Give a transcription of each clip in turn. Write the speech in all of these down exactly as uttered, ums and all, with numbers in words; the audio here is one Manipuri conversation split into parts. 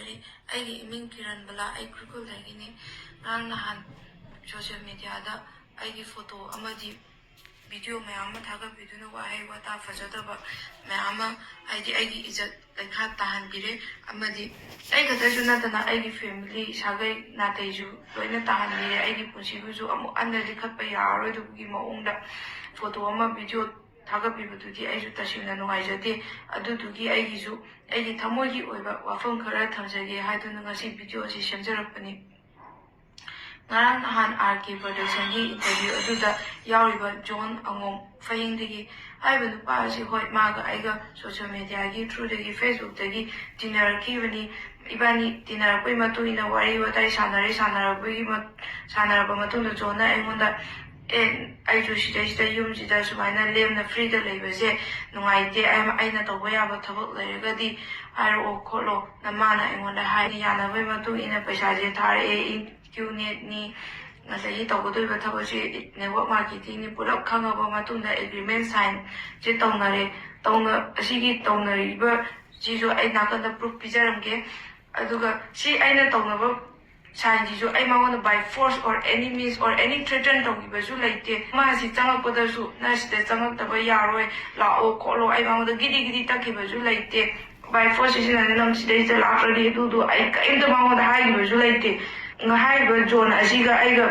ꯑꯩꯒꯤ ꯏꯃꯤꯡ ꯀꯤꯔꯟ ꯕꯂꯥ, ꯑꯩ ꯎꯈ꯭ꯔꯨꯜꯗꯒꯤꯅꯤ꯫ ꯉꯔꯥꯡ ꯅꯍꯥꯟ ꯁꯣꯁꯤꯌꯦꯜ ꯃꯦꯗꯤꯌꯥꯗ ꯑꯩꯒꯤ ꯐꯣꯇꯣ ꯑꯃꯗꯤ ꯚꯤꯗꯤꯑꯣ ꯃꯌꯥꯝ ꯑꯃ ꯊꯥꯒꯠꯄꯤꯗꯨꯅ ꯋꯥꯍꯩ ꯋꯥꯇꯥ ꯐꯖꯗꯕ ꯃꯌꯥꯝ ꯑꯃ, ꯍꯥꯏꯗꯤ ꯑꯩꯒꯤ ꯏꯖꯠ ꯂꯩꯈꯥ ꯇꯥꯍꯟꯕꯤꯔꯦ꯫ ꯑꯃꯗꯤ ꯑꯩ ꯈꯛꯇꯁꯨ ꯅꯠꯇꯅ ꯑꯩꯒꯤ ꯐꯦꯃꯤꯂꯤ, ꯁꯥꯒꯩ ꯅꯥꯇꯩꯁꯨ ꯂꯣꯏꯅ ꯇꯥꯍꯟꯕꯤꯔꯦ꯫ ꯑꯩꯒꯤ ꯄꯨꯟꯁꯤꯕꯨꯁꯨ ꯑꯃꯨꯛ ꯍꯟꯅ ꯂꯤꯈꯠꯄ ꯌꯥꯔꯔꯣꯏꯗꯕꯒꯤ ꯃꯑꯣꯡꯗ ꯐꯣꯇꯣ ꯑꯃ, ꯚꯤꯗꯤꯑꯣ ꯊꯥꯒꯠꯄꯤꯕꯗꯨꯗꯤ ꯑꯩꯁꯨ ꯇꯁꯦꯡꯅ ꯅꯨꯡꯉꯥꯏꯖꯗꯦ꯫ ꯑꯗꯨꯗꯨꯒꯤ ꯑꯩꯒꯤꯁꯨ ꯑꯩꯒꯤ ꯊꯃꯣꯏꯒꯤ ꯑꯣꯏꯕ ꯋꯥꯐꯝ ꯈꯔ ꯊꯝꯖꯒꯦ ꯍꯥꯏꯗꯨꯅ ꯉꯁꯤ ꯚꯤꯗꯤꯑꯣ ꯑꯁꯤ ꯁꯦꯝꯖꯔꯛꯄꯅꯤ꯫ ꯉꯔꯥꯡ ꯅꯍꯥꯟ ꯑꯥꯔ ꯀꯦ ꯄ꯭ꯔꯗꯛꯁꯟꯒꯤ ꯏꯟꯇꯔꯚ꯭ꯌꯨ ꯑꯗꯨꯗ ꯌꯥꯎꯔꯤꯕ ꯖꯣꯟ ꯑꯉꯣꯝ ꯐꯌꯦꯡꯗꯒꯤ ꯍꯥꯏꯔꯤꯕ ꯅꯨꯄꯥ ꯑꯁꯤ, ꯍꯣꯏ, ꯃꯥꯒ ꯑꯩꯒ ꯁꯣꯁꯤꯌꯦꯜ ꯃꯦꯗꯤꯌꯥꯒꯤ ꯊ꯭ꯔꯨꯗꯒꯤ, ꯐꯦꯁꯕꯨꯛꯇꯒꯤ ꯇꯤꯟꯅꯔꯛꯈꯤꯕꯅꯤ꯫ ꯏꯕꯥꯅꯤ ꯇꯤꯟꯅꯔꯛꯄꯒꯤ ꯃꯇꯨꯡ ꯏꯟꯅ ꯋꯥꯔꯤ ꯋꯥꯇꯥꯏ ꯁꯥꯟꯅꯔꯦ꯫ ꯁꯥꯟꯅꯔꯛꯄꯒꯤ ꯃ-, ꯁꯥꯟꯅꯔꯕ ꯃꯇꯨꯡꯗ ꯖꯣꯟꯅ ꯑꯩꯉꯣꯟꯗ, "ꯑꯦ, ꯑꯩꯁꯨ ꯁꯤꯗꯩꯁꯤꯗ ꯌꯨꯝꯁꯤꯗ ꯁꯨꯃꯥꯏꯅ ꯂꯦꯝꯅ ꯐ꯭ꯔꯤꯗ ꯂꯩꯕꯁꯦ ꯅꯨꯡꯉꯥꯏꯇꯦ꯫ ꯑꯩ-, ꯑꯩꯅ ꯇꯧꯕ ꯌꯥꯕ ꯊꯕꯛ ꯂꯩꯔꯒꯗꯤ ꯍꯥꯏꯔꯛꯑꯣ ꯈꯣꯠꯂꯣ"ꯅ ꯃꯥꯅ ꯑꯩꯉꯣꯟꯗ ꯍꯥꯏ꯫ ꯌꯥꯅꯕꯒꯤ ꯃꯇꯨꯡ ꯏꯟꯅ ꯄꯩꯁꯥꯁꯦ ꯊꯥꯔꯛꯑꯦ꯫ ꯏꯟ-, ꯀ꯭ꯌꯨ ꯅꯦꯠꯅꯤ, ꯉꯁꯥꯏꯒꯤ ꯇꯧꯒꯗꯣꯏꯕ ꯊꯕꯛꯁꯤ ꯅꯦꯠꯋꯥꯔꯛ ꯃꯥꯔꯀꯦꯇꯤꯡꯅꯤ, ꯄꯨꯂꯞ ꯈꯪꯉꯕ ꯃꯇꯨꯡꯗ ꯑꯦꯒ꯭ꯔꯤꯃꯦꯟ ꯁꯥꯏꯟꯁꯦ ꯇꯧꯅꯔꯦ꯫ ꯇꯧꯅ-, ꯑꯁꯤꯒꯤ ꯇꯧꯅꯔꯤꯕꯁꯤꯁꯨ ꯑꯩ ꯅꯥꯀꯟꯗ ꯄ꯭ꯔꯨꯐ ꯄꯤꯖꯔꯝꯒꯦ꯫ ꯑꯗꯨꯒ ꯁꯤ ꯑꯩꯅ ꯇꯧꯅꯕ ꯁꯥꯏꯟꯁꯤꯁꯨ ꯑꯩ ꯃꯉꯣꯟꯗ by force or any means or any threaten ꯇꯧꯈꯤꯕꯁꯨ ꯂꯩꯇꯦ꯫ ꯃꯥꯁꯤ ꯆꯪꯉꯛꯄꯗꯁꯨ "ꯅꯪ ꯁꯤꯗ ꯆꯪꯉꯛꯇꯕ ꯌꯥꯔꯣꯏ, ꯂꯥꯛꯑꯣ ꯈꯣꯠꯂꯣ", ꯑꯩ ꯃꯉꯣꯟꯗ ꯒꯤꯗꯤ ꯒꯤꯗꯤ ꯇꯛꯈꯤꯕꯁꯨ ꯂꯩꯇꯦ꯫ "By force ꯁꯤꯖꯤꯟꯅꯅ ꯅꯪ ꯁꯤꯗꯩꯁꯤꯗ ꯂꯥꯛꯇ꯭ꯔꯗꯤ" ꯑꯗꯨꯗꯨ ꯑꯩ ꯀꯔꯤꯝꯇ ꯃꯉꯣꯟꯗ ꯍꯥꯏꯈꯤꯕꯁꯨ ꯂꯩꯇꯦ꯫ ꯉ-, ꯍꯥꯏꯔꯤꯕ ꯖꯣꯟ ꯑꯁꯤꯒ ꯑꯩꯒ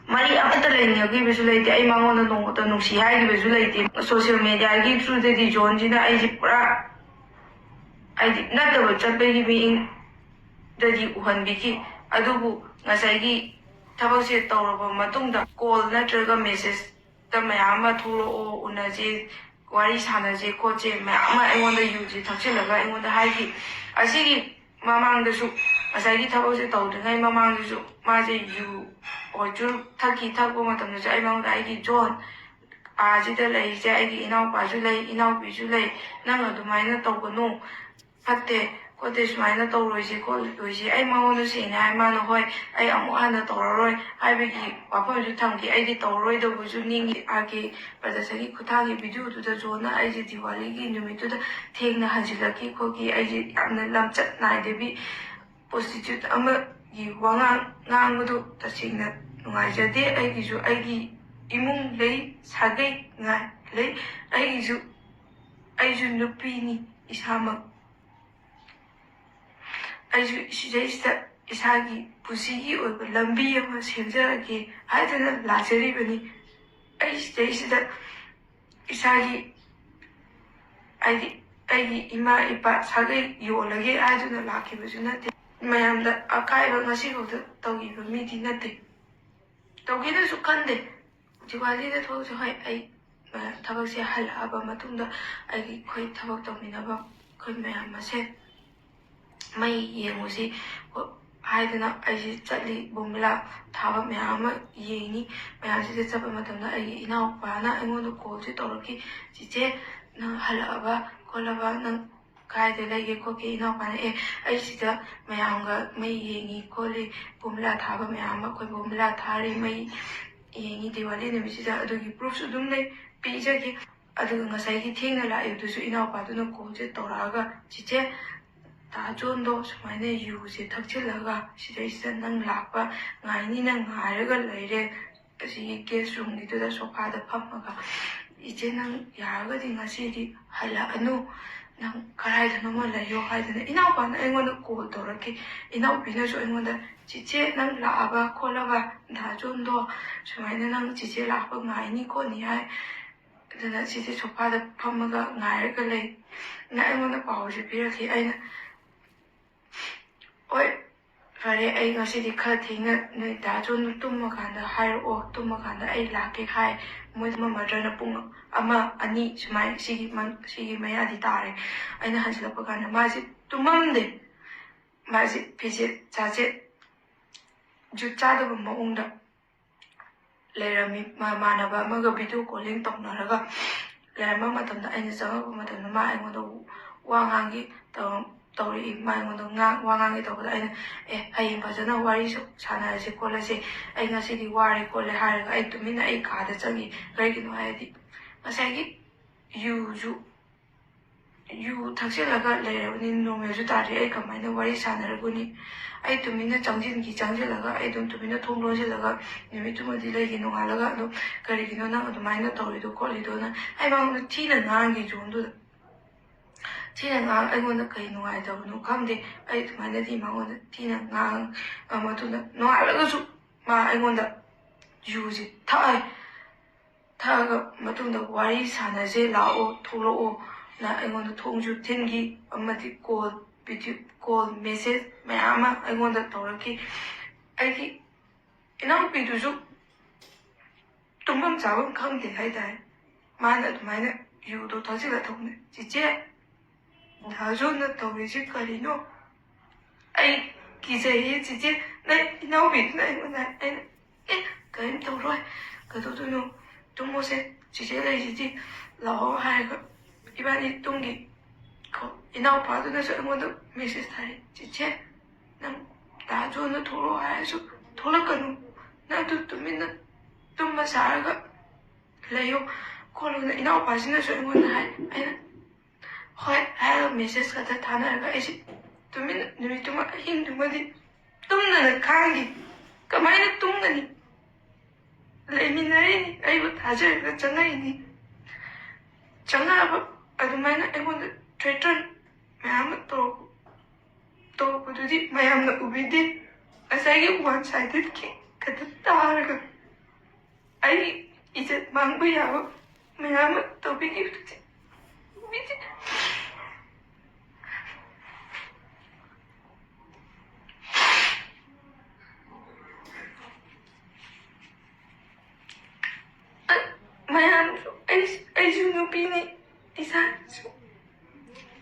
ꯃꯔꯤ ꯑꯃꯠꯇ ꯂꯩꯅꯈꯤꯕꯁꯨ ꯂꯩꯇꯦ꯫ ꯑꯩ ꯃꯉꯣꯟꯗ ꯅꯣꯡꯃꯇ ꯅꯨꯡꯁꯤ ꯍꯥꯏꯈꯤꯕꯁꯨ ꯂꯩꯇꯦ꯫ ꯁꯣꯁꯤꯌꯦꯜ ꯃꯦꯗꯤꯌꯥꯒꯤ ꯊ꯭ꯔꯨꯗꯗꯤ ꯖꯣꯟꯁꯤꯅ ꯑꯩꯁꯦ ꯄꯨꯔꯥ, ꯍꯥꯏꯗꯤ, ꯅꯠꯇꯕ ꯆꯠꯄꯒꯤ ꯃꯤꯠꯌꯦꯡꯗꯗꯤ ꯎꯍꯟꯕꯤꯈꯤ꯫ ꯑꯗꯨꯕꯨ ꯉꯁꯥꯏꯒꯤ ꯊꯕꯛꯁꯦ ꯇꯧꯔꯕ ꯃꯇꯨꯡꯗ ꯀꯣꯜ ꯅꯠꯇ꯭ꯔꯒ ꯃꯦꯁꯦꯖꯇ ꯃꯌꯥꯝ ꯑꯃ "ꯊꯣꯛꯂꯛꯑꯣ, ꯎꯅꯁꯦ, ꯋꯥꯔꯤ ꯁꯥꯟꯅꯁꯦ ꯈꯣꯠꯁꯦ" ꯃꯌꯥꯝ ꯑꯃ ꯑꯩꯉꯣꯟꯗ ꯌꯨꯁꯦ ꯊꯛꯆꯤꯜꯂꯒ ꯑꯩꯉꯣꯟꯗ ꯍꯥꯏꯈꯤ꯫ ꯑꯁꯤꯒꯤ ꯃꯃꯥꯡꯗꯁꯨ, ꯉꯁꯥꯏꯒꯤ ꯊꯕꯛꯁꯦ ꯇꯧꯗ꯭ꯔꯤꯉꯩ ꯃꯃꯥꯡꯗꯁꯨ ꯃꯥꯁꯦ ꯌꯨ ꯑꯣꯔ ꯆꯨꯔꯨꯞ ꯊꯛꯈꯤ꯫ ꯊꯛꯄ ꯃꯇꯝꯗꯁꯨ ꯑꯩ ꯃꯉꯣꯟꯗ, "ꯑꯩꯒꯤ ꯖꯣꯟ, ꯑꯥꯁꯤꯗ ꯂꯩꯔꯤꯁꯦ ꯑꯩꯒꯤ ꯏꯅꯥꯎꯄꯥꯁꯨ ꯂꯩ, ꯏꯅꯥꯎꯄꯤꯁꯨ ꯂꯩ, ꯅꯪ ꯑꯗꯨꯃꯥꯏꯅ ꯇꯧꯒꯅꯨ, ꯐꯠꯇꯦ, ꯈꯣꯠꯇꯦ, ꯁꯨꯃꯥꯏꯅ ꯇꯧꯔꯣꯏꯁꯦ ꯈꯣꯠꯂꯣꯏꯁꯦ꯫ ꯑꯩ ꯃꯉꯣꯟꯗ ꯁꯦꯡꯅ ꯍꯥꯏ, ꯃꯥꯅ "ꯍꯣꯏ, ꯑꯩ ꯑꯃꯨꯛ ꯍꯟꯅ ꯇꯧꯔꯔꯣꯏ" ꯍꯥꯏꯕꯒꯤ ꯋꯥꯐꯝꯁꯨ ꯊꯝꯈꯤ꯫ ꯑꯩꯗꯤ ꯇꯧꯔꯔꯣꯏꯗꯕꯁꯨ ꯅꯤꯡꯉꯤ꯫ ꯑꯥꯔ ꯀꯦ ꯕ꯭ꯔꯗꯔꯁꯟꯒꯤ ꯈꯨꯊꯥꯡꯒꯤ ꯚꯤꯗꯤꯑꯣꯗꯨꯗ ꯖꯣꯟꯅ ꯑꯩꯁꯦ ꯗꯤꯋꯥꯂꯤꯒꯤ ꯅꯨꯃꯤꯠꯇꯨꯗ ꯊꯦꯡꯅ ꯍꯟꯖꯤꯜꯂꯛꯈꯤ ꯈꯣꯠꯈꯤ, ꯑꯩꯁꯦ ꯌꯥꯝꯅ ꯂꯝꯆꯠ ꯅꯥꯏꯗꯕꯤ ꯄ꯭ꯔꯣꯁꯇꯤꯇ꯭ꯌꯨꯠ ꯑꯃꯒꯤ ꯋꯥꯉꯥꯡ ꯉꯥꯡꯕꯗꯨ ꯇꯁꯦꯡꯅ ꯅꯨꯡꯉꯥꯏꯖꯗꯦ꯫ ꯑꯩꯒꯤꯁꯨ ꯑꯩꯒꯤ ꯏꯃꯨꯡ ꯂꯩ, ꯁꯥꯒꯩ ꯉꯥꯏ ꯂꯩ꯫ ꯑꯩꯒꯤꯁꯨ, ꯑꯩꯁꯨ ꯅꯨꯄꯤꯅꯤ ꯏꯁꯥꯃꯛ꯫ ꯑꯩꯁꯨ ꯁꯤꯗꯩꯁꯤꯗ ꯏꯁꯥꯒꯤ ꯄꯨꯟꯁꯤꯒꯤ ꯑꯣꯏꯕ ꯂꯝꯕꯤ ꯑꯃ ꯁꯦꯝꯖꯔꯒꯦ ꯍꯥꯏꯗꯨꯅ ꯂꯥꯛꯆꯔꯤꯕꯅꯤ꯫ ꯑꯩ ꯁꯤꯗꯩꯁꯤꯗ ꯏꯁꯥꯒꯤ, ꯍꯥꯏꯗꯤ, ꯑꯩꯒꯤ ꯏꯃꯥ ꯏꯄꯥ ꯁꯥꯒꯩ ꯌꯣꯜꯂꯒꯦ ꯍꯥꯏꯗꯨꯅ ꯂꯥꯛꯈꯤꯕꯁꯨ ꯅꯠꯇꯦ꯫ ꯃꯌꯥꯝꯗ ꯑꯀꯥꯏꯕ ꯉꯁꯤꯐꯥꯎꯗ ꯇꯧꯈꯤꯕ ꯃꯤꯗꯤ ꯅꯠꯇꯦ, ꯇꯧꯒꯦꯅꯁꯨ ꯈꯟꯗꯦ꯫ ꯗꯤꯋꯥꯂꯤꯗ ꯊꯣꯛꯂꯁꯨ, ꯍꯣꯏ, ꯑꯩ, ꯑ, ꯊꯕꯛꯁꯦ ꯍꯜꯂꯛꯑꯕ ꯃꯇꯨꯡꯗ ꯑꯩꯒꯤ, ꯑꯩꯈꯣꯏ ꯊꯕꯛ ꯇꯧꯃꯤꯟꯅꯕ ꯑꯩꯈꯣꯏ ꯃꯌꯥꯝ ꯃꯁꯦꯟ ꯃꯩ ꯌꯦꯡꯉꯨꯁꯤ ꯍꯥꯏꯗꯅ ꯑꯩꯁꯦ ꯆꯠꯂꯤ꯫ ꯕꯣꯝꯕꯤꯂꯥ ꯊꯥꯕ ꯃꯌꯥꯝ ꯑꯃ ꯌꯦꯡꯉꯤ꯫ ꯃꯌꯥꯝꯁꯤꯗ ꯆꯠꯄ ꯃꯇꯝꯗ ꯑꯩꯒꯤ ꯏꯅꯥꯎꯄꯥꯅ ꯑꯩꯉꯣꯟꯗ ꯀꯣꯜꯁꯦ ꯇꯧꯔꯛꯈꯤ, "ꯆꯤꯆꯦ, ꯅꯪ ꯍꯜꯂꯛꯑꯕ ꯈꯣꯠꯂꯕ, ꯅꯪ ꯀꯥꯏꯗ ꯂꯩꯒꯦ ꯈꯣꯠꯀꯦ?" ꯏꯅꯥꯎꯄꯥꯅ, "ꯑꯦ, ꯑꯩ ꯁꯤꯗ ꯃꯌꯥꯝꯒ ꯃꯩ ꯌꯦꯡꯉꯤ ꯈꯣꯠꯂꯤ, ꯕꯣꯝꯕꯤꯂꯥ ꯊꯥꯕ ꯃꯌꯥꯝ ꯑꯃ, ꯑꯩꯈꯣꯏ ꯕꯣꯝꯕꯤꯂꯥ ꯊꯥꯔꯤ, ꯃꯩ ꯌꯦꯡꯉꯤ ꯗꯤꯋꯥꯂꯤ ꯅꯨꯃꯤꯠꯁꯤꯗ"꯫ ꯑꯗꯨꯒꯤ ꯄ꯭ꯔꯨꯐꯁꯨ ꯑꯗꯨꯝ ꯂꯩ, ꯄꯤꯖꯒꯦ꯫ ꯑꯗꯨꯒ ꯉꯁꯥꯏꯒꯤ ꯊꯦꯡꯅ ꯂꯥꯛꯏꯕꯗꯨꯁꯨ ꯏꯅꯥꯎꯄꯥꯗꯨꯅ ꯀꯣꯜꯁꯦ ꯇꯧꯔꯛꯑꯒ, "ꯆꯤꯆꯦ, ꯗꯥ ꯖꯣꯟꯗꯣ ꯁꯨꯃꯥꯏꯅ ꯌꯨꯁꯦ ꯊꯛꯆꯤꯜꯂꯒ ꯁꯤꯗꯩꯁꯤꯗ ꯅꯪ ꯂꯥꯛꯄ ꯉꯥꯏꯅꯤꯅ ꯉꯥꯏꯔꯒ ꯂꯩꯔꯦ, ꯑꯁꯤꯒꯤ ꯒꯦꯁ ꯔꯨꯝꯒꯤꯗꯨꯗ ꯁꯣꯐꯥꯗ ꯐꯝꯃꯒ꯫ ꯏꯆꯦ, ꯅꯪ ꯌꯥꯔꯒꯗꯤ ꯉꯁꯤꯗꯤ ꯍꯜꯂꯛꯑꯅꯨ, ꯅꯪ ꯀꯗꯥꯏꯗꯅꯣꯃ ꯂꯩꯌꯣ" ꯍꯥꯏꯗꯅ ꯏꯅꯥꯎꯄꯥꯅ ꯑꯩꯉꯣꯟꯗ ꯀꯣꯜ ꯇꯧꯔꯛꯈꯤ꯫ ꯏꯅꯥꯎꯄꯤꯅꯁꯨ ꯑꯩꯉꯣꯟꯗ, "ꯆꯤꯆꯦ, ꯅꯪ ꯂꯥꯛꯑꯕ ꯈꯣꯠꯂꯕ, ꯗꯥ ꯖꯣꯟꯗꯣ ꯁꯨꯃꯥꯏꯅ ꯅꯪ ꯆꯤꯆꯦ ꯂꯥꯛꯄ ꯉꯥꯏꯅꯤ ꯈꯣꯠꯅꯤ ꯍꯥꯏ, ꯑꯗꯨꯅ ꯆꯤꯆꯦ ꯁꯣꯐꯥꯗ ꯐꯝꯃꯒ ꯉꯥꯏꯔꯒ ꯂꯩ" ꯅ ꯑꯩꯉꯣꯟꯗ ꯄꯥꯎꯁꯦ ꯄꯤꯔꯛꯈꯤ꯫ ꯑꯩꯅ, "ꯍꯣꯏ, ꯐꯔꯦ, ꯑꯩ ꯉꯁꯤꯗꯤ ꯈꯔ ꯊꯦꯡꯅ ꯅꯣꯏ ꯗꯥ ꯖꯣꯟꯗꯣ ꯇꯨꯝꯃꯀꯥꯟꯗ ꯍꯥꯏꯔꯛꯑꯣ, ꯇꯨꯝꯃꯀꯥꯟꯗ ꯑꯩ ꯂꯥꯛꯀꯦ" ꯍꯥꯏ꯫ ꯃꯣꯏ ꯇꯨꯝꯃꯝꯃꯗ꯭ꯔꯅ ꯄꯨꯡ ꯑꯃ, ꯑꯅꯤ ꯁꯨꯃꯥꯏ, ꯁꯤꯒꯤ ꯃꯟ-, ꯁꯤꯒꯤ ꯃꯌꯥꯗꯤ ꯇꯥꯔꯦ꯫ ꯑꯩꯅ ꯍꯟꯖꯤꯜꯂꯛꯄ ꯀꯥꯟꯗ ꯃꯥꯁꯦ ꯇꯨꯝꯃꯝꯗꯦ꯫ ꯃꯥꯁꯦ ꯐꯤꯖꯦꯠ ꯆꯥꯖꯦꯠ ꯖꯨꯠ ꯆꯥꯗꯕ ꯃꯑꯣꯡꯗ ꯂꯩꯔꯝꯃꯤ꯫ ꯃꯃꯥꯟꯅꯕ ꯑꯃꯒ ꯚꯤꯗꯤꯑꯣ ꯀꯣꯂꯤꯡ ꯇꯧꯅꯔꯒ ꯂꯩꯔꯝꯕ ꯃꯇꯝꯗ, ꯑꯩꯅ ꯆꯪꯉꯛꯄ ꯃꯇꯝꯗ ꯃꯥ ꯑꯩꯉꯣꯟꯗ ꯋꯥ ꯉꯥꯡꯒꯦ ꯇꯧꯔꯝ-, ꯇꯧꯔꯛꯏ꯫ ꯃꯥ ꯑꯩꯉꯣꯟꯗ ꯉꯥꯡ ꯋꯥ ꯉꯥꯡꯒꯦ ꯇꯧꯕꯗ ꯑꯩꯅ, "ꯑꯦ, ꯍꯌꯦꯡ ꯐꯖꯅ ꯋꯥꯔꯤ ꯁꯥꯟꯅꯔꯁꯦ ꯈꯣꯠꯂꯁꯦ, ꯑꯩ ꯉꯁꯤꯗꯤ ꯋꯥꯔꯦ ꯈꯣꯠꯂꯦ" ꯍꯥꯏꯔꯒ ꯑꯩ ꯇꯨꯃꯤꯟꯅ ꯑꯩ ꯀꯥꯗ ꯆꯪꯉꯤ꯫ ꯀꯔꯤꯒꯤꯅꯣ ꯍꯥꯏꯔꯗꯤ ꯉꯁꯥꯏꯒꯤ ꯌꯨꯁꯨ ꯌꯨ ꯊꯛꯆꯤꯜꯂꯒ ꯂꯩꯔꯕꯅꯤ, ꯅꯣꯔꯃꯦꯜꯁꯨ ꯇꯥꯗ꯭ꯔꯤ, ꯑꯩ ꯀꯃꯥꯏꯅ ꯋꯥꯔꯤ ꯁꯥꯟꯅꯔꯒꯅꯤ? ꯑꯩ ꯇꯨꯃꯤꯟꯅ ꯆꯪꯁꯤꯟꯈꯤ꯫ ꯆꯪꯁꯤꯜꯂꯒ ꯑꯩ ꯑꯗꯨꯝ ꯇꯨꯃꯤꯟꯅ ꯊꯣꯡ ꯂꯣꯟꯁꯤꯜꯂꯒ ꯅꯨꯃꯤꯠꯇꯨꯃꯗꯤ ꯂꯩꯒꯦ꯫ ꯅꯣꯡꯉꯥꯜꯂꯒ ꯑꯗꯨꯝ, "ꯀꯔꯤꯒꯤꯅꯣ ꯅꯪ ꯑꯗꯨꯃꯥꯏꯅ ꯇꯧꯔꯤꯗꯣ ꯈꯣꯠꯂꯤꯗꯣꯅ?" ꯑꯩ ꯃꯉꯣꯟꯗ ꯊꯤꯅ ꯉꯥꯡꯈꯤ ꯖꯣꯟꯗꯨꯗ꯫ ꯊꯤꯅ ꯉꯥꯡ ꯑꯩꯉꯣꯟꯗ ꯀꯩ ꯅꯨꯡꯉꯥꯏꯇꯕꯅꯣ ꯈꯪꯗꯦ꯫ ꯑꯩ ꯑꯗꯨꯃꯥꯏꯅꯗꯤ ꯃꯉꯣꯟꯗ ꯊꯤꯅ ꯉꯥꯡꯉ ꯃꯇꯨꯡꯗ, ꯅꯣꯡꯉꯥꯜꯂꯒꯁꯨ ꯃꯥ ꯑꯩꯉꯣꯟꯗ ꯌꯨꯁꯤ ꯊꯛꯑꯦ꯫ ꯊꯛꯑꯒ ꯃꯇꯨꯡꯗ, "ꯋꯥꯔꯤ ꯁꯥꯟꯅꯁꯦ, ꯂꯥꯛꯑꯣ, ꯊꯣꯛꯂꯛꯑꯣꯅ" ꯑꯩꯉꯣꯟꯗ ꯊꯣꯡꯁꯨ ꯊꯤꯟꯈꯤ꯫ ꯑꯃꯗꯤ ꯀꯣꯜ, ꯚꯤꯗꯤꯑꯣ ꯀꯣꯜ, ꯃꯦꯁꯦꯖ ꯃꯌꯥꯝ ꯑꯃ ꯑꯩꯉꯣꯟꯗ ꯇꯧꯔꯛꯈꯤ꯫ ꯑꯩꯒꯤ ꯏꯅꯥꯎꯄꯤꯗꯨꯁꯨ ꯇꯨꯝꯐꯝ ꯆꯥꯐꯝ ꯈꯪꯗꯦ ꯍꯥꯏꯇꯥꯔꯦ꯫ ꯃꯥꯅ ꯑꯗꯨꯃꯥꯏꯅ ꯌꯨꯗꯣ ꯊꯛꯆꯤꯜꯂ ꯊꯛꯅꯦ꯫ "ꯆꯤꯆꯦ, ꯗꯥ ꯖꯣꯟꯅ ꯇꯧꯔꯤꯁꯤ ꯀꯔꯤꯅꯣ? ꯑꯩ ꯀꯤꯖꯩꯌꯦ ꯆꯤꯆꯦ"꯫ ꯅꯪ ꯏꯅꯥꯎꯄꯤꯗꯨꯅ ꯑꯩꯉꯣꯟꯗ ꯍꯥꯏ꯫ ꯑꯩꯅ, "ꯑꯦ, ꯀꯔꯤꯝ ꯇꯧꯔꯣꯏ, ꯀꯩꯗꯧꯗꯣꯏꯅꯣ? ꯇꯨꯝꯃꯣꯁꯦ, ꯆꯤꯆꯦ ꯂꯩꯁꯤꯗꯤ, ꯂꯥꯛꯑꯣ" ꯍꯥꯏꯔꯒ ꯏꯕꯥꯅꯤ ꯇꯨꯝꯈꯤ꯫ ꯀꯣ, ꯏꯅꯥꯎꯄꯥꯗꯨꯅꯁꯨ ꯑꯩꯉꯣꯟꯗ ꯃꯦꯁꯦꯖ ꯊꯥꯔꯛꯏ, "ꯆꯤꯆꯦ, ꯅꯪ ꯗꯥ ꯖꯣꯟꯅ ꯊꯣꯛꯂꯛꯑꯣ ꯍꯥꯏꯔꯁꯨ ꯊꯣꯛꯂꯛꯀꯅꯨ, ꯅꯪ ꯑꯗꯨ ꯇꯨꯃꯤꯟꯅ ꯇꯨꯝꯕ ꯁꯥꯔꯒ ꯂꯩꯌꯣ ꯈꯣꯠꯂꯣꯅ" ꯏꯅꯥꯎꯄꯥꯁꯤꯅꯁꯨ ꯑꯩꯉꯣꯟꯗ ꯍꯥꯏ꯫ ꯑꯩꯅ ꯍꯣꯏ ꯍꯥꯏꯔꯒ ꯃꯦꯁꯦꯖ ꯈꯛꯇ ꯊꯥꯅꯔꯒ ꯑꯩꯁꯦ ꯇꯨꯃꯤꯟꯅ ꯅꯨꯃꯤꯠꯇꯨꯃ, ꯑꯍꯤꯡꯗꯨꯃꯗꯤ ꯇꯨꯝꯗꯅ ꯈꯥꯡꯈꯤ꯫ ꯀꯃꯥꯏꯅ ꯇꯨꯝꯒꯅꯤ? ꯂꯩꯃꯤꯟꯅꯔꯤꯅꯤ, ꯑꯩꯕꯨ ꯊꯥꯖꯔꯒ ꯆꯪꯉꯛꯏꯅꯤ꯫ ꯆꯪꯉꯛꯑꯕ ꯑꯗꯨꯃꯥꯏꯅ ꯑꯩꯉꯣꯟꯗ ꯊ꯭ꯔꯦꯇꯟ ꯃꯌꯥꯝ ꯑꯃ ꯇꯧꯔꯛꯄ, ꯇꯧꯔꯛꯄꯗꯨꯗꯤ ꯃꯌꯥꯝꯅ ꯎꯕꯤꯗꯦ꯫ ꯉꯁꯥꯏꯒꯤ ꯋꯥꯟ ꯁꯥꯏꯗꯦꯠꯀꯤ ꯈꯛꯇ ꯇꯥꯔꯒ ꯑꯩ ꯏꯖꯠ ꯃꯥꯡꯕ ꯌꯥꯕ ꯃꯌꯥꯝ ꯑꯃ ꯇꯧꯕꯤꯈꯤꯕꯗꯨꯗꯤ ꯎꯕꯤꯗꯦ꯫ ꯃꯌꯥꯝꯁꯨ, ꯑꯩ, ꯑꯩꯁꯨ ꯅꯨꯄꯤꯅꯤ, ꯏꯁꯥꯁꯨ,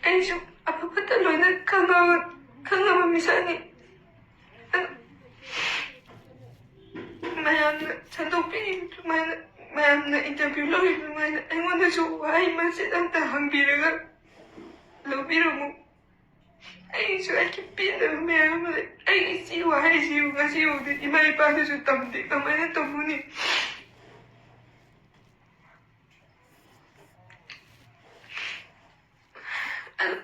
ꯑꯩꯁꯨ ꯑꯐ ꯐꯠꯇ ꯂꯣꯏꯅ ꯈꯪꯉꯕ, ꯈꯪꯉꯕ ꯃꯤꯁꯛꯅꯤ꯫ ꯑꯗꯨ ꯃꯌꯥꯝꯅ ꯁꯟꯗꯣꯛꯄꯤꯔꯤꯕ ꯑꯗꯨꯃꯥꯏꯅ, ꯃꯌꯥꯝꯅ ꯏꯟꯇꯔꯚ꯭ꯌꯨ ꯂꯧꯔꯤꯕ ꯑꯗꯨꯃꯥꯏꯅ ꯑꯩꯉꯣꯟꯗꯁꯨ ꯋꯥꯍꯩ ꯃꯆꯦꯠ ꯑꯝꯇ ꯍꯪꯕꯤꯔꯒ ꯂꯧꯕꯤꯔꯝꯃꯨ꯫ ꯑꯩꯁꯨ ꯑꯩꯒꯤ ꯄꯦꯟꯗꯕ ꯃꯌꯥꯝ ꯑꯃ ꯂꯩ꯫ ꯑꯩ ꯏꯆꯦ ꯋꯥꯍꯩꯁꯤꯕꯨ ꯉꯁꯤꯐꯥꯎꯗꯤ ꯏꯃꯥ ꯏꯄꯥꯗꯁꯨ ꯇꯝꯗꯦ꯫ ꯀꯃꯥꯏꯅ ꯇꯝꯃꯨꯅꯤ? ꯑꯗꯨ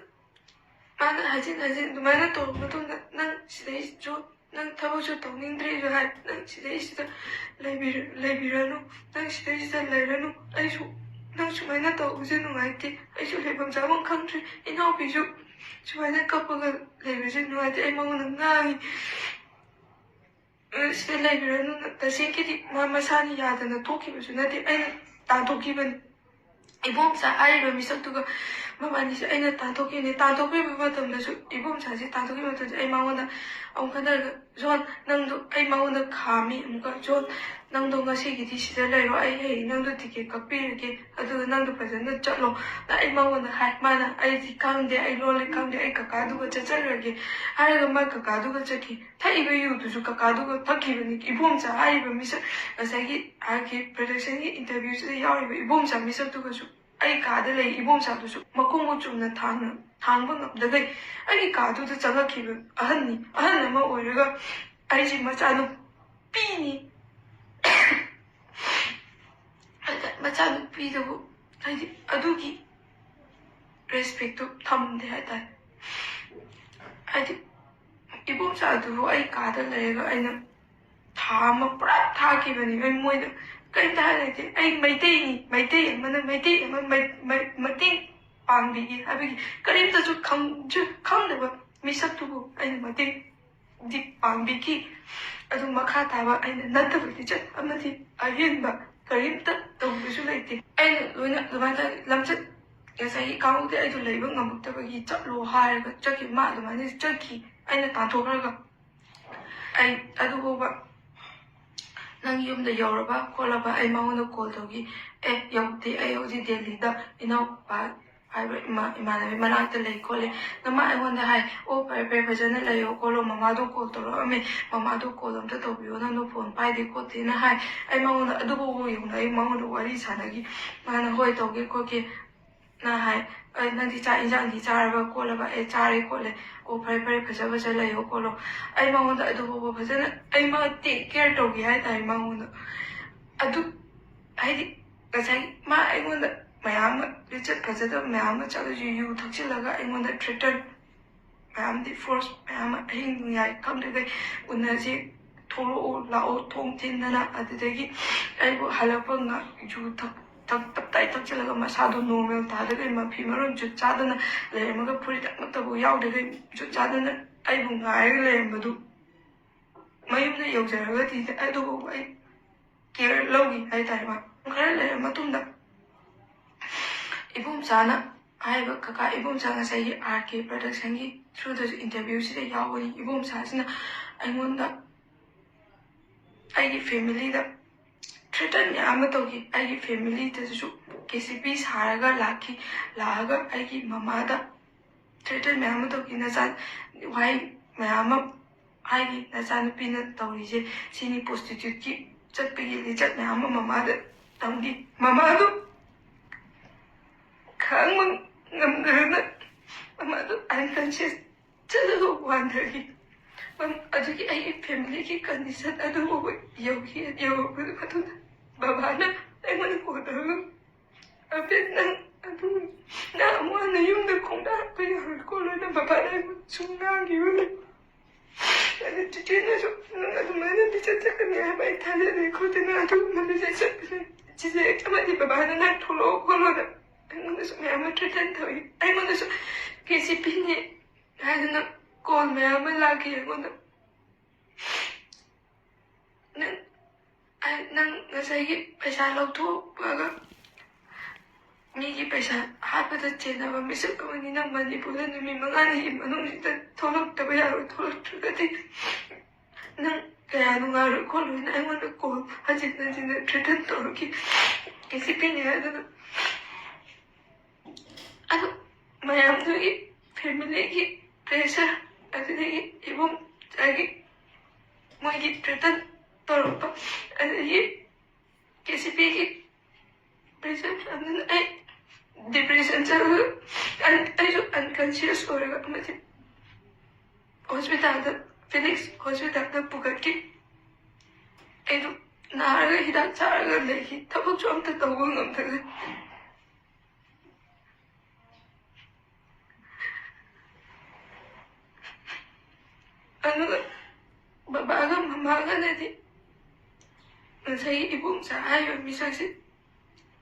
ꯃꯥꯅ ꯍꯟꯖꯤꯟ ꯍꯟꯖꯤꯟ ꯑꯗꯨꯃꯥꯏꯅ ꯇꯧꯔꯕ ꯃꯇꯨꯡꯗ, "ꯅꯪ ꯁꯤꯗꯩꯁꯨ, ꯅꯪ ꯊꯕꯛꯁꯨ ꯇꯧꯅꯤꯡꯗ꯭ꯔꯦꯁꯨ ꯍꯥꯏ, ꯅꯪ ꯁꯤꯗꯩꯁꯤꯗ ꯂꯩꯕꯤꯔ-, ꯂꯩꯕꯤꯔꯅꯨ, ꯅꯪ ꯁꯤꯗꯩꯁꯤꯗ ꯂꯩꯔꯅꯨ, ꯑꯩꯁꯨ ꯅꯪ ꯁꯨꯃꯥꯏꯅ ꯇꯧꯕꯁꯦ ꯅꯨꯡꯉꯥꯏꯇꯦ, ꯑꯩꯁꯨ ꯂꯩꯐꯝ ꯆꯥꯐꯝ ꯈꯪꯗ꯭ꯔꯦ, ꯏꯅꯥꯎꯄꯤꯁꯨ ꯁꯨꯃꯥꯏꯅ ꯀꯞꯄꯒ ꯂꯩꯕꯁꯦ ꯅꯨꯡꯉꯥꯏꯇꯦ", ꯑꯩ ꯃꯉꯣꯟꯗ ꯉꯥꯡꯉꯤ꯫ "ꯑ, ꯁꯤꯗ ꯂꯩꯕꯤꯔꯅꯨ, ꯇꯁꯦꯡꯒꯤꯗꯤ ꯃꯥ ꯃꯁꯥꯅ ꯌꯥꯗꯅ ꯊꯣꯛꯈꯤꯕꯁꯨ ꯅꯠꯇꯦ, ꯑꯩꯅ ꯇꯥꯟꯊꯣꯛꯈꯤꯕꯅꯤ꯫ ꯏꯕꯣꯝꯆꯥ ꯍꯥꯏꯔꯤꯕ ꯃꯤꯁꯛꯇꯨꯒ ꯃꯕꯥꯅꯤꯁꯦ ꯑꯩꯅ ꯇꯥꯟꯊꯣꯛꯈꯤꯕꯅꯤ꯫ ꯇꯥꯟꯊꯣꯛꯈꯤꯕ ꯃꯇꯝꯗꯁꯨ, ꯏꯕꯣꯝꯆꯥꯁꯦ ꯇꯥꯟꯊꯣꯛꯈꯤꯕ ꯃꯇꯝꯗ ꯑꯩ ꯃꯉꯣꯟꯗ ꯑꯃꯨꯛ ꯈꯟꯊꯔꯒ, ꯖꯣꯟ, ꯅꯪꯗꯣ", ꯑꯩ ꯃꯉꯣꯟꯗ ꯈꯥꯝꯃꯤ ꯑꯃꯨꯛꯀ, "ꯖꯣꯟ, ꯅꯪꯗꯣ ꯉꯁꯤꯒꯤꯗꯤ ꯁꯤꯗ ꯂꯩꯔꯣ, ꯑꯩ ꯍꯌꯦꯡ ꯅꯪꯗꯣ ꯇꯤꯀꯦꯠ ꯀꯛꯄꯤꯔꯒꯦ, ꯑꯗꯨꯒ ꯅꯪꯗꯣ ꯐꯖꯅ ꯆꯠꯂꯣ", ꯅ ꯑꯩ ꯃꯉꯣꯟꯗ ꯍꯥꯏ꯫ ꯃꯥꯅ, "ꯑꯩꯗꯤ ꯈꯪꯗꯦ, ꯑꯩ ꯂꯣꯜꯂꯤ ꯈꯪꯗꯦ, ꯑꯩ ꯀꯀꯥꯗꯨꯒ ꯆꯠꯆꯈ꯭ꯔꯒꯦ" ꯍꯥꯏꯔꯒ ꯃꯥ ꯀꯀꯥꯗꯨꯒ ꯆꯠꯈꯤ꯫ ꯊꯛꯏꯕ ꯌꯨꯗꯨꯁꯨ ꯀꯀꯥꯗꯨꯒ ꯊꯛꯈꯤꯕꯅꯤ꯫ ꯏꯕꯣꯝꯆꯥ ꯍꯥꯏꯔꯤꯕ ꯃꯤꯁꯛ, ꯉꯁꯥꯏꯒꯤ ꯑꯥꯔ ꯀꯦ ꯄ꯭ꯔꯗꯛꯁꯟꯒꯤ ꯏꯟꯇꯔꯚ꯭ꯌꯨꯁꯤꯗ ꯌꯥꯎꯔꯤꯕ ꯏꯕꯣꯝꯆꯥ ꯃꯤꯁꯛꯇꯨꯒꯁꯨ, ꯑꯩ ꯀꯥꯗ ꯂꯩ ꯏꯕꯣꯝꯆꯥꯗꯨꯁꯨ ꯃꯈꯣꯡꯕꯨ ꯆꯨꯝꯅ ꯊꯥꯡꯅ, ꯊꯥꯡꯕ ꯉꯝꯗꯈꯩ ꯑꯩꯒꯤ ꯀꯥꯗꯨꯗ ꯆꯪꯂꯛꯈꯤꯕ ꯑꯍꯟꯅꯤ꯫ ꯑꯍꯜ ꯑꯃ ꯑꯣꯏꯔꯒ ꯑꯩꯁꯤ ꯃꯆꯥꯅꯨꯄꯤꯅꯤ꯫ ꯑꯗ ꯃꯆꯥꯅꯨꯄꯤꯗꯨꯕꯨ, ꯍꯥꯏꯗꯤ, ꯑꯗꯨꯒꯤ ꯔꯦꯁꯄꯦꯛꯇꯨ ꯊꯝꯗꯦ ꯍꯥꯏꯇꯥꯔꯦ꯫ ꯍꯥꯏꯗꯤ, ꯏꯕꯣꯝꯆꯥꯗꯨꯕꯨ ꯑꯩ ꯀꯥꯗ ꯂꯩꯔꯒ ꯑꯩꯅ ꯊꯥ ꯑꯃ ꯄꯨꯔꯥ ꯊꯥꯈꯤꯕꯅꯤ꯫ ꯑꯩ ꯃꯣꯏꯗ ꯀꯔꯤꯝꯇ ꯍꯥꯏ ꯂꯩꯇꯦ꯫ ꯑꯩ ꯃꯩꯇꯩꯅꯤ, ꯃꯩꯇꯩ ꯑꯃꯅ ꯃꯩꯇꯩ ꯑꯃ ꯃꯩ-, ꯃꯩ-, ꯃꯇꯦꯡ ꯄꯥꯡꯕꯤꯒꯦ ꯍꯥꯏꯕꯒꯤ ꯀꯔꯤꯝꯇꯁꯨ ꯈꯪ-, ꯈꯪꯗꯕ ꯃꯤꯁꯛꯇꯨꯕꯨ ꯑꯩꯅ ꯃꯇꯦꯡꯗꯤ ꯄꯥꯡꯕꯤꯈꯤ꯫ ꯑꯗꯨ ꯃꯈꯥ ꯇꯥꯕ ꯑꯩꯅ ꯅꯠꯇꯕ ꯂꯤꯆꯠ ꯑꯃꯗꯤ ꯑꯍꯦꯟꯕ ꯀꯔꯤꯝꯇ ꯇꯧꯕꯁꯨ ꯂꯩꯇꯦ꯫ ꯑꯩꯅ ꯂꯣꯏꯅ ꯑꯗꯨꯃꯥꯏꯅ ꯇꯧꯔꯦ꯫ ꯂꯝꯆꯠ, ꯉꯁꯥꯏꯒꯤ ꯀꯥꯡꯂꯨꯞꯇꯤ ꯑꯩꯗꯣ ꯂꯩꯕ ꯉꯝꯃꯛꯇꯕꯒꯤ ꯆꯠꯂꯣ ꯍꯥꯏꯔꯒ ꯆꯠꯈꯤ꯫ ꯃꯥ ꯑꯗꯨꯃꯥꯏꯅ ꯆꯠꯈꯤ, ꯑꯩꯅ ꯇꯥꯟꯊꯣꯛꯈ꯭ꯔꯒ꯫ ꯑꯩ ꯑꯗꯨꯐꯥꯎꯕ, "ꯅꯪ ꯌꯨꯝꯗ ꯌꯧꯔꯕ ꯈꯣꯠꯂꯕ?" ꯑꯩ ꯃꯉꯣꯟꯗ ꯀꯣꯜ ꯇꯧꯈꯤ꯫ "ꯑꯦ, ꯌꯧꯗꯦ, ꯑꯩ ꯍꯧꯖꯤꯛ ꯗꯦꯜꯂꯤꯗ ꯏꯅꯥꯎꯄꯥ ꯍꯥꯏꯕ ꯏꯃꯥ-, ꯏꯃꯥꯟꯅꯕꯤ ꯃꯅꯥꯛꯇ ꯂꯩ ꯈꯣꯠꯂꯦ"꯫ ꯅꯃꯥ ꯑꯩꯉꯣꯟꯗ ꯍꯥꯏ, "ꯑꯣ, ꯐꯔꯦ, ꯐꯔꯦ, ꯐꯖꯅ ꯂꯩꯌꯣ ꯈꯣꯠꯂꯣ, ꯃꯃꯥꯗꯣ ꯀꯣꯜ ꯇꯧꯔꯛꯑꯝꯃꯦ, ꯃꯃꯥꯗꯣ ꯀꯣꯜ ꯑꯝꯇ ꯇꯧꯕꯤꯌꯣ, ꯅꯪꯗꯣ ꯐꯣꯟ ꯄꯥꯏꯗꯦ ꯈꯣꯠꯇꯦꯅ" ꯍꯥꯏ꯫ ꯑꯩ ꯃꯉꯣꯟꯗ ꯑꯗꯨꯐꯥꯎꯕ ꯌꯧꯅ ꯑꯩ ꯃꯉꯣꯟꯗ ꯋꯥꯔꯤ ꯁꯥꯟꯅꯈꯤ꯫ ꯃꯥꯅ, "ꯍꯣꯏ, ꯇꯧꯒꯦ ꯈꯣꯠꯀꯦ"꯫ ꯅ ꯍꯥꯏ꯫ "ꯑꯦ, ꯅꯪꯗꯤ ꯆꯥꯛ ꯏꯟꯖꯥꯡꯗꯤ ꯆꯥꯔꯕ ꯈꯣꯠꯂꯕ?" "ꯑꯦ, ꯆꯥꯔꯦ ꯈꯣꯠꯂꯦ"꯫ "ꯑꯣ, ꯐꯔꯦ ꯐꯔꯦ, ꯐꯖ ꯐꯖ ꯂꯩꯌꯣ ꯈꯣꯠꯂꯣ"꯫ ꯑꯩ ꯃꯉꯣꯟꯗ ꯑꯗꯨ ꯐꯥꯎꯕ ꯐꯖꯅ ꯑꯩ ꯃꯥ ꯇꯦꯛ ꯀꯦꯌꯔ ꯇꯧꯒꯦ ꯍꯥꯏꯇꯥꯔꯦ ꯃꯉꯣꯟꯗ꯫ ꯑꯗꯨ ꯍꯥꯏꯗꯤ ꯉꯁꯥꯏ ꯃꯥ ꯑꯩꯉꯣꯟꯗ ꯃꯌꯥꯝ ꯑꯃ, ꯂꯤꯆꯠ ꯐꯖꯗꯕ ꯃꯌꯥꯝ ꯑꯃ ꯆꯠꯂꯁꯨ, ꯌꯨ ꯊꯛꯆꯤꯜꯂꯒ ꯑꯩꯉꯣꯟꯗ ꯊ꯭ꯔꯦꯇꯟ ꯃꯌꯥꯝꯗꯤ, ꯐꯣꯔꯁ ꯃꯌꯥꯝ ꯑꯃ, ꯑꯍꯤꯡ ꯅꯣꯡꯌꯥꯏ ꯈꯪꯗ꯭ꯔꯤꯈꯩ ꯎꯅꯁꯤ, ꯊꯣꯛꯂꯛꯑꯣ ꯂꯥꯛꯑꯣ ꯊꯣꯡ ꯊꯤꯟꯗꯅ꯫ ꯑꯗꯨꯗꯒꯤ ꯑꯩꯕꯨ ꯍꯜꯂꯛꯄ ꯉꯥ-, ꯌꯨ ꯊꯛ-, ꯊꯛ-, ꯇꯞꯇꯥꯏ ꯊꯛꯆꯤꯜꯂꯒ ꯃꯁꯥꯗꯣ ꯅꯣꯔꯃꯦꯜ ꯇꯥꯗꯈꯩ ꯃꯐꯤ ꯃꯔꯣꯟ ꯖꯨꯠ ꯆꯥꯗꯅ ꯂꯩꯔꯝꯃꯒ, ꯐꯨꯔꯤꯠ ꯑꯃꯠꯇꯕꯨ ꯌꯥꯎꯗ꯭ꯔꯤꯈꯩ ꯖꯨꯠ ꯆꯥꯗꯅ ꯑꯩꯕꯨ ꯉꯥꯏꯔꯒ ꯂꯩꯔꯝꯕꯗꯨ, ꯃꯌꯨꯝꯗ ꯌꯧꯖꯔꯒꯗꯤ ꯑꯗꯨꯕꯨ ꯑꯩ ꯀꯦꯌꯔ ꯂꯧꯈꯤ ꯍꯥꯏꯇꯥꯔꯦ꯫ ꯃꯥ ꯈꯔ ꯂꯩꯔ ꯃꯇꯨꯡꯗ ꯏꯕꯣꯝꯆꯥꯅ ꯍꯥꯏꯔꯤꯕ, ꯀꯀꯥ ꯏꯕꯣꯝꯆꯥ ꯉꯁꯥꯏꯒꯤ ꯑꯥꯔ ꯀꯦ ꯄ꯭ꯔꯗꯛꯁꯟꯒꯤ ꯊ꯭ꯔꯨꯗꯁꯨ ꯏꯟꯇꯔꯚ꯭ꯌꯨꯁꯤꯗ ꯌꯥꯎꯕꯅꯤ꯫ ꯏꯕꯣꯝꯆꯥꯁꯤꯅ ꯑꯩꯉꯣꯟꯗ, ꯑꯩꯒꯤ ꯐꯦꯃꯤꯂꯤꯗ ꯊ꯭ꯔꯦꯇꯟ ꯃꯌꯥꯝ ꯑꯃ ꯇꯧꯈꯤ꯫ ꯑꯩꯒꯤ ꯐꯦꯃꯤꯂꯤꯗꯁꯨ ꯀꯦ ꯁꯤ ꯄꯤ ꯁꯥꯔꯒ ꯂꯥꯛꯈꯤ꯫ ꯂꯥꯛꯑꯒ ꯑꯩꯒꯤ ꯃꯃꯥꯗ ꯊ꯭ꯔꯦꯇꯟ ꯃꯌꯥꯝ ꯑꯃ ꯇꯧꯈꯤ꯫ "ꯅꯆꯥ ꯋꯥꯍꯩ ꯃꯌꯥꯝ ꯑꯃ ꯍꯥꯏꯈꯤ, ꯅꯆꯥꯅꯨꯄꯤꯅ ꯇꯧꯔꯤꯁꯦ ꯁꯤꯅꯤ, ꯄ꯭ꯔꯣꯁꯇꯤꯇ꯭ꯌꯨꯠꯀꯤ ꯆꯠꯄꯒꯤ ꯂꯤꯆꯠ ꯃꯌꯥꯝ ꯑꯃ ꯃꯃꯥꯗ ꯇꯝꯈꯤ"꯫ ꯃꯃꯥꯗꯣ ꯈꯥꯡꯕ ꯉꯝꯗꯗꯅ ꯃꯃꯥꯗꯣ ꯑꯟꯀꯟꯁꯤꯌꯁ ꯆꯠꯂꯒ ꯋꯥꯟꯊꯈꯤ꯫ ꯃꯝ-, ꯑꯗꯨꯒꯤ ꯑꯩꯒꯤ ꯐꯦꯃꯤꯂꯤꯒꯤ ꯀꯟꯗꯤꯁꯟ ꯑꯗꯨ ꯐꯥꯎꯕ ꯌꯧꯈꯤ꯫ ꯌꯧꯔꯛꯄ ꯃꯇꯨꯡꯗ ꯕꯕꯥꯅ ꯑꯩꯉꯣꯟꯗ ꯀꯣꯜ ꯇꯧꯔꯒ, "ꯑꯕꯦ, ꯅꯪ ꯑꯗꯨ, ꯅꯪ ꯑꯃꯨꯛ ꯍꯟꯅ ꯌꯨꯝꯗ ꯈꯣꯡꯗꯥꯔꯛꯄ ꯌꯥꯔꯣꯏ ꯈꯣꯠꯂꯣꯏꯅ" ꯕꯕꯥꯅ ꯑꯩꯉꯣꯟꯗ ꯁꯨꯝ ꯉꯥꯡꯈꯤꯕꯅꯦ꯫ ꯑꯗꯨ ꯆꯤꯆꯦꯅꯁꯨ, "ꯅꯪ ꯑꯗꯨꯃꯥꯏꯅ ꯂꯤꯆꯠ ꯆꯠꯀꯅꯤ ꯍꯥꯏꯕ ꯑꯩ ꯊꯥꯖꯗꯦ ꯈꯣꯠꯇꯦ, ꯅꯪ ꯑꯗꯨꯒꯨꯝꯕ ꯂꯤꯆꯠ ꯆꯠꯄꯁꯦ ꯆꯤꯆꯦ ꯑꯃꯗꯤ ꯕꯕꯥꯅ ꯅꯪ ꯊꯣꯛꯂꯛꯑꯣ ꯈꯣꯠꯂꯣꯅ" ꯑꯩꯉꯣꯟꯗꯁꯨ ꯃꯌꯥꯝ ꯑꯃ ꯊ꯭ꯔꯦꯇꯟ ꯇꯧꯏ꯫ ꯑꯩꯉꯣꯟꯗꯁꯨ ꯀꯦ ꯁꯤ ꯄꯤꯅꯦ ꯍꯥꯏꯗꯅ ꯀꯣꯜ ꯃꯌꯥꯝ ꯑꯃ ꯂꯥꯛꯈꯤ ꯑꯩꯉꯣꯟꯗ꯫ "ꯅꯪ, ꯑꯩ, ꯅꯪ ꯉꯁꯥꯏꯒꯤ ꯄꯩꯁꯥ ꯂꯧꯊꯣꯛꯑꯒ ꯃꯤꯒꯤ ꯄꯩꯁꯥ ꯍꯥꯠꯄꯗ ꯆꯦꯟꯅꯕ ꯃꯤꯁꯛ ꯑꯃꯅꯤ꯫ ꯅꯪ ꯃꯅꯤꯄꯨꯔꯗ ꯅꯨꯃꯤꯠ ꯃꯉꯥꯅꯤꯒꯤ ꯃꯅꯨꯡꯁꯤꯗ ꯊꯣꯛꯂꯛꯇꯕ ꯌꯥꯔꯣꯏ, ꯊꯣꯛꯂꯛꯇ꯭ꯔꯒꯗꯤ ꯅꯪ ꯀꯌꯥ ꯅꯨꯡꯉꯥꯏꯔꯣꯏ ꯈꯣꯠꯂꯣꯏꯅ" ꯑꯩꯉꯣꯟꯗ ꯀꯣꯜ ꯍꯟꯖꯤꯟ ꯍꯟꯖꯤꯟꯅ ꯊ꯭ꯔꯦꯇꯟ ꯇꯧꯔꯛꯈꯤ꯫ ꯀꯦ ꯁꯤ ꯄꯤꯅꯦ ꯍꯥꯏꯗꯅ꯫ ꯑꯗꯨ ꯃꯌꯥꯝꯗꯨꯒꯤ ꯐꯦꯃꯤꯂꯤꯒꯤ ꯄ꯭ꯔꯦꯁꯔ, ꯑꯗꯨꯗꯒꯤ ꯏꯕꯨꯡ ꯑꯩꯒꯤ ꯃꯣꯏꯒꯤ ꯊ꯭ꯔꯦꯇꯟ ꯇꯧꯔꯛꯄ, ꯑꯗꯒꯤ ꯀꯦ ꯁꯤ ꯄꯤꯒꯤ ꯄ꯭ꯔꯦꯁꯔ ꯃꯌꯥꯝꯗꯨꯅ ꯑꯩ ꯗꯤꯄ꯭ꯔꯦꯁꯟ ꯆꯠꯂꯒ ꯑꯩꯁꯨ ꯑꯟꯀꯟꯁꯤꯌꯁ ꯑꯣꯏꯔꯒ ꯑꯃꯗꯤ ꯍꯣꯁꯄꯤꯇꯥꯜꯗ, ꯐꯤꯅꯤꯛꯁ ꯍꯣꯁꯄꯤꯇꯥꯜꯗ ꯄꯨꯈꯠꯈꯤ꯫ ꯑꯩꯗꯣ ꯅꯥꯔꯒ ꯍꯤꯗꯥꯛ ꯆꯥꯔꯒ ꯂꯩꯈꯤ꯫ ꯊꯕꯛꯁꯨ ꯑꯝꯇ ꯇꯧꯕ ꯉꯝꯗ꯭ꯔꯦ꯫ ꯑꯗꯨꯒ ꯕꯕꯥꯒ ꯃꯃꯥꯒꯅꯗꯤ ꯉꯁꯥꯏꯒꯤ ꯏꯕꯣꯝꯆꯥ ꯍꯥꯏꯔꯤꯕ ꯃꯤꯁꯛꯁꯦ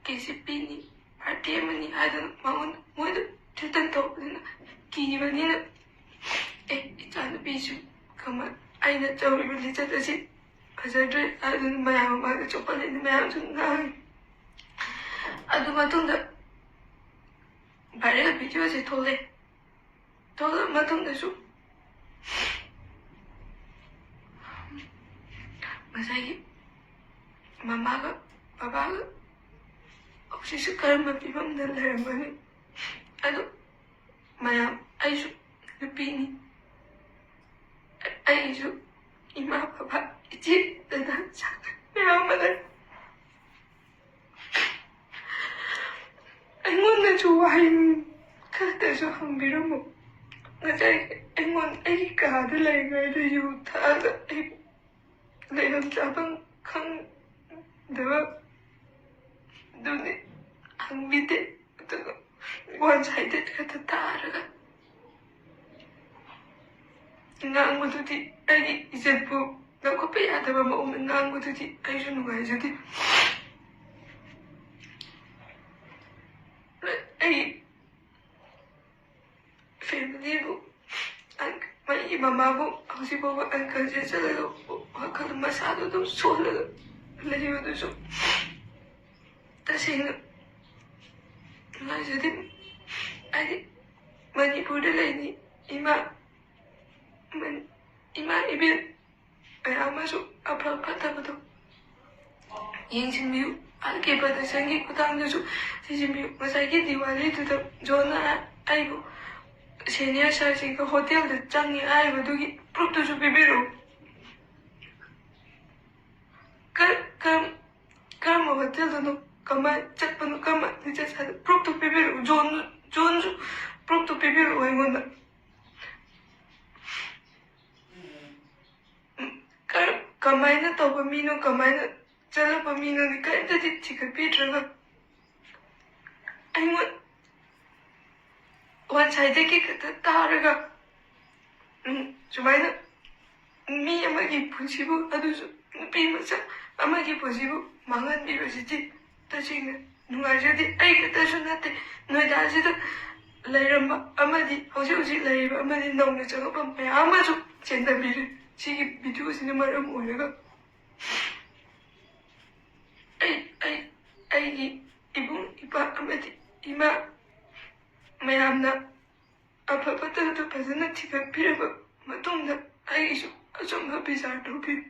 ꯀꯦ ꯁꯤ ꯄꯤꯅꯤ, ꯄꯥꯔꯇꯤ ꯑꯃꯅꯤ ꯍꯥꯏꯗꯨꯅ ꯃꯉꯣꯟꯗ, ꯃꯣꯏꯗ ꯊ꯭ꯔꯦꯇꯟ ꯇꯧꯕꯅꯤꯅ ꯀꯤꯕꯅꯤꯅ, "ꯑꯦ, ꯏꯆꯥꯅꯨꯄꯤꯁꯨ ꯀꯃꯥꯏ-, ꯑꯩꯅ ꯇꯧꯔꯤꯕ ꯂꯤꯆꯠ ꯑꯁꯤ ꯐꯖꯗ꯭ꯔꯦ" ꯍꯥꯏꯗꯨꯅ ꯃꯌꯥꯝ ꯃꯃꯥꯡꯗ ꯆꯣꯞꯍꯜꯂꯤꯅ ꯃꯌꯥꯝꯁꯨ ꯉꯥꯡꯉꯤ꯫ ꯑꯗꯨ ꯃꯇꯨꯡꯗ ꯚꯥꯏꯔꯦꯜ ꯚꯤꯗꯤꯑꯣꯁꯦ ꯊꯣꯛꯂꯛꯑꯦ꯫ ꯊꯣꯛꯂꯛꯑ ꯃꯇꯨꯡꯗꯁꯨ ꯉꯁꯥꯏꯒꯤ ꯃꯃꯥꯒ ꯕꯕꯥꯒ ꯍꯧꯖꯤꯛꯁꯨ ꯀꯔꯝꯕ ꯐꯤꯕꯝꯗ ꯂꯩꯔꯝꯒꯅꯤ? ꯑꯗꯨ ꯃꯌꯥꯝ, ꯑꯩꯁꯨ ꯅꯨꯄꯤꯅꯤ, ꯑꯩꯁꯨ ꯏꯃꯥ ꯕꯕꯥ, ꯏꯆꯦ ꯗꯗꯥ ꯃꯌꯥꯝ ꯑꯃ ꯂꯩ꯫ ꯑꯩꯉꯣꯟꯗꯁꯨ ꯋꯥꯍꯩ ꯈꯛꯇꯁꯨ ꯍꯪꯕꯤꯔꯝꯃꯨ꯫ ꯉꯁꯥꯏ ꯑꯩꯉꯣꯟꯗ, ꯑꯩꯒꯤ ꯀꯥꯗ ꯂꯩꯔꯤꯉꯩꯗ ꯌꯨ ꯊꯛꯑꯒ ꯑꯩ ꯂꯩꯐꯝ ꯆꯥꯐꯝ ꯈꯪꯗꯕ ꯑꯗꯨꯅꯤ ꯍꯪꯕꯤꯗꯦ꯫ ꯑꯗꯨꯒ ꯋꯥꯟ ꯁꯥꯏꯗꯦꯠ ꯈꯛꯇ ꯇꯥꯔꯒ ꯉꯥꯡꯕꯗꯨꯗꯤ, ꯑꯩꯒꯤ ꯏꯖꯠꯄꯨ ꯂꯧꯈꯠꯄ ꯌꯥꯗꯕ ꯃꯑꯣꯡꯗ ꯉꯥꯡꯕꯗꯨꯗꯤ ꯑꯩꯁꯨ ꯅꯨꯡꯉꯥꯏꯖꯗꯦ꯫ ꯑꯩ ꯐꯦꯃꯤꯂꯤꯕꯨ, ꯑꯩꯒꯤ ꯃꯃꯥꯕꯨ ꯍꯧꯖꯤꯛ ꯐꯥꯎꯕ ꯑꯟꯀꯟꯁꯤꯌꯁ ꯆꯠꯂꯒ ꯋꯥꯈꯜ ꯃꯁꯥꯗꯣ ꯑꯗꯨꯝ ꯁꯣꯜꯂꯒ ꯂꯩꯕꯗꯨꯁꯨ ꯇꯁꯦꯡꯅ ꯅꯨꯡꯉꯥꯏꯖꯗꯦ꯫ ꯍꯥꯏꯗꯤ ꯃꯅꯤꯄꯨꯔꯗ ꯂꯩꯅꯤ ꯏꯃꯥ, ꯏꯃꯥ ꯏꯕꯦꯟ ꯃꯌꯥꯝ ꯑꯃꯁꯨ ꯑꯐ ꯐꯠꯇꯕꯗꯣ ꯌꯦꯡꯁꯤꯟꯕꯤꯌꯨ꯫ ꯑꯥꯔ ꯀꯦ ꯄ꯭ꯔꯗꯛꯁꯟꯒꯤ ꯈꯨꯊꯥꯡꯗꯁꯨ ꯊꯤꯖꯤꯟꯕꯤꯌꯨ꯫ ꯉꯁꯥꯏꯒꯤ ꯗꯤꯋꯥꯂꯤꯗꯨꯗ ꯖꯣꯟꯅ ꯑꯩꯕꯨ ꯁꯦꯅꯤꯌꯔ ꯁꯥꯔꯁꯤꯡꯒ ꯍꯣꯇꯦꯜꯗ ꯆꯪꯉꯦ ꯍꯥꯏꯔꯤꯕꯗꯨꯒꯤ ꯄ꯭ꯔꯨꯐꯇꯨꯁꯨ ꯄꯤꯕꯤꯔꯛꯎ꯫ ꯀ-, ꯀꯔꯝ-, ꯀꯔꯝꯕ ꯍꯣꯇꯦꯜꯗꯅꯣ ꯀꯃꯥꯏꯅ ꯆꯠꯄꯅꯣ, ꯀꯃꯥꯏꯅ ꯆꯠꯁꯦ ꯍꯥꯏꯅꯣ? ꯄ꯭ꯔꯨꯐꯇꯨ ꯄꯤꯕꯤꯔꯛꯎ, ꯖꯣꯟ, ꯖꯣꯟꯁꯨ ꯄ꯭ꯔꯨꯐꯇꯨ ꯄꯤꯕꯤꯔꯛꯎ ꯑꯩꯉꯣꯟꯗ꯫ ꯎꯝ, ꯀꯔ-, ꯀꯃꯥꯏꯅ ꯇꯧꯕ ꯃꯤꯅꯣ, ꯀꯃꯥꯏꯅ ꯆꯠꯂꯛꯄ ꯃꯤꯅꯣꯗꯤ ꯀꯔꯤꯝꯇꯗꯤ ꯊꯤꯒꯠꯄꯤꯗ꯭ꯔꯒ ꯑꯩꯉꯣꯟ-, ꯋꯥꯟ ꯁꯥꯏꯗꯀꯤ ꯈꯛꯇ ꯇꯥꯔꯒ, ꯎꯝ, ꯁꯨꯃꯥꯏꯅ ꯃꯤ ꯑꯃꯒꯤ ꯄꯨꯟꯁꯤꯕꯨ, ꯑꯗꯨꯁꯨ ꯅꯨꯄꯤ ꯃꯆꯥ ꯑꯃꯒꯤ ꯄꯨꯟꯁꯤꯕꯨ ꯃꯥꯡꯍꯟꯕꯤꯕꯁꯤꯗꯤ ꯇꯁꯦꯡꯅ ꯅꯨꯡꯉꯥꯏꯖꯗꯦ꯫ ꯑꯩ ꯈꯛꯇꯁꯨ ꯅꯠꯇꯦ, ꯅꯣꯏꯗꯥꯁꯤꯗ ꯂꯩꯔꯝꯕ ꯑꯃꯗꯤ ꯍꯧꯖꯤꯛ ꯍꯧꯖꯤꯛ ꯂꯩꯔꯤꯕ ꯑꯃꯗꯤ ꯅꯧꯅ ꯆꯪꯉꯛꯄ ꯃꯌꯥꯝ ꯑꯃꯁꯨ ꯆꯦꯟꯗꯕꯤꯔꯦ ꯁꯤꯒꯤ ꯚꯤꯗꯤꯑꯣꯁꯤꯅ ꯃꯔꯝ ꯑꯣꯏꯔꯒ꯫ ꯑꯩ, ꯑꯩ, ꯑꯩꯒꯤ ꯏꯕꯨꯡ ꯏꯄꯥ ꯑꯃꯗꯤ ꯏꯃꯥ ꯃꯌꯥꯝꯅ ꯑꯐ ꯐꯠꯇꯕꯗꯨ ꯐꯖꯅ ꯊꯤꯒꯠꯄꯤꯔꯕ ꯃꯇꯨꯡꯗ ꯑꯩꯒꯤꯁꯨ ꯑꯆꯨꯝꯕ ꯕꯤꯆꯥꯔ ꯇꯧꯕꯤꯌꯨ꯫